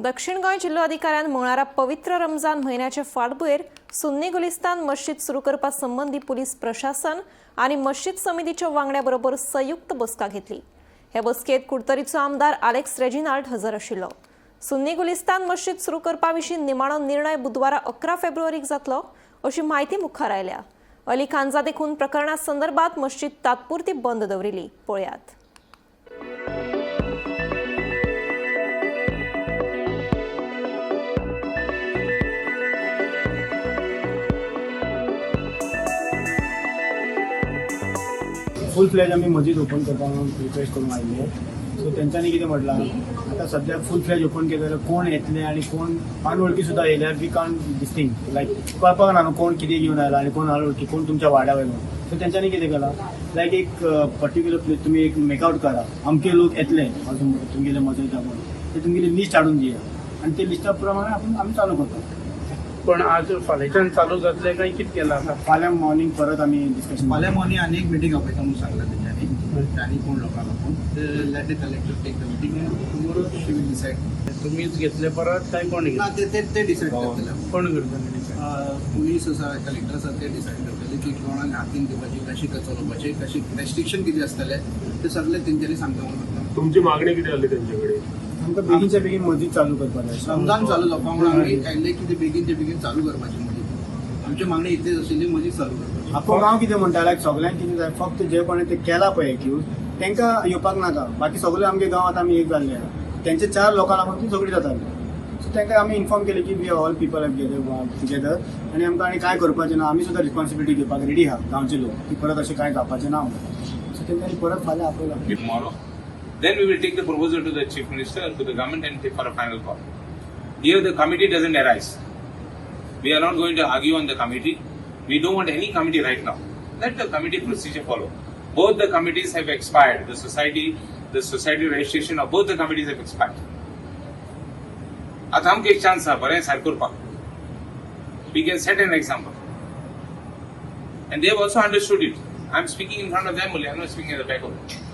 दक्षिण गोंय जिल्लोधिकाऱ्यान मंगळारा पवित्र रमजान म्हयन्याचे फाटभुंयेर सुन्नी गुलिस्तान मस्जिद सुरू करपा संबंदी पुलीस प्रशासन आनी मस्जिद समितीच्या वांगड्या बरोबर संयुक्त बसका घेतली. हे बसकेत कुडतरीचो आमदार आलेक्स रेजिनाल्ड हजर आशिल्लो. सुन्नी गुलिस्तान मस्जिद सुरू करपा विशीं निमाणो निर्णय बुधवारा 11 फेब्रुवारीक जातलो अशी म्हायती मुखार आयल्या. अली खानजादे खून प्रकरणा संदर्भात मस्जिद तात्पुरती बंद दवरिल्ली. पळयात. फूल फ्लॅज आमी मस्जिद ओपन करपाक म्हणून रिक्वेस्ट करूंक आयिल्ले. सो तेंच्यांनी कितें म्हटलां, आतां सद्याक फूल फ्लॅज ओपन केलें जाल्यार कोण येतले आनी कोण अनवळखी सुद्दां येयल्यार we can't distinct, लायक कळपाक ना न्हू कोण कितें घेवन आयला आनी कोण अनवळखी, कोण तुमच्या वाड्या वयलो. सो तेंच्यांनी कितें केलां, लायक एक पर्टिक्युलर प्लेस तुमी एक मेकआवट करा, अमके लोक येतले अजून तुमगेले मस्जिदा म्हणून, ते तुमगेली लिस्ट हाडून दिया आनी ते लिस्टा प्रमाणे आपूण आमी चालू करता. पण आज फाल्यांच्यान चालू जातलें काय कितें केलां आतां? फाल्यां मॉर्निंग परत आमी डिस्कशन. फाल्यां मॉर्निंग आनी एक मिटींग आपयता म्हणून सांगलां तेंच्यांनी आनी कोण लोकांक आपोवन. Let the collector take the meeting, tomorrow she will decide. तुमीच घेतले परत काय कोण ना, घेतले? ते ते डिसायड करतले. कोण करतले डिसायड? पुलीस आसा, कलेक्टर आसा, ते डिसायड करतले की कोणाक हातीन दिवपाची, कशी चलोवपाची, कशी रेस्ट्रिक्शन कितें आसतलें, ते सगळें तेंच्यांनी सांगता म्हणून सांगता. तुमची मागणी किती आली त्यांच्याकडे? आमकां बेगीनच्या बेगीन मस्जिद चालू करपाक जाय. रमजान चालू जावपा म्हणून आमी आयिल्ले की ते बेगीनच्या बेगीन चालू करपाची मस्जिद. आमची मागणी इतलीच आशिल्ली, मस्जिद चालू करपाची. आख्खो गांव कितें म्हणटा, लायक सगळ्यांक कितें जाय, फक्त जे कोणें ते केला पळय एक्यूज तांकां येवपाक नाका, बाकी सगळे आमगे गांवांत आमी एक जाल्ले आहा. तेंचे चार लोकां लागून ती झगडी जाताली. सो तांकां आमी इन्फॉर्म केलें की we all people have gather together आनी आमकां आनी कांय करपाचें ना, आमी सुद्दां रिस्पॉन्सिबिलिटी घेवपाक रेडी आहा गांवचे लोक की परत अशें कांय जावपाचें ना म्हणून. सो तेंच्यांनी परत फाल्यां आपयला. Tomorrow. Then we will take the proposal to the Chief Minister and to the government and take for a final call. Here the committee doesn't arise. We are not going to argue on the committee. We don't want any committee right now. Let the committee procedure follow. Both the committees have expired. The society registration of both the committees have expired. आतां आमकां एक chance आहा बरें सारकें करपाक. We can set an example. And they have also understood it. I am speaking in front of them only. I am not speaking at the back of them.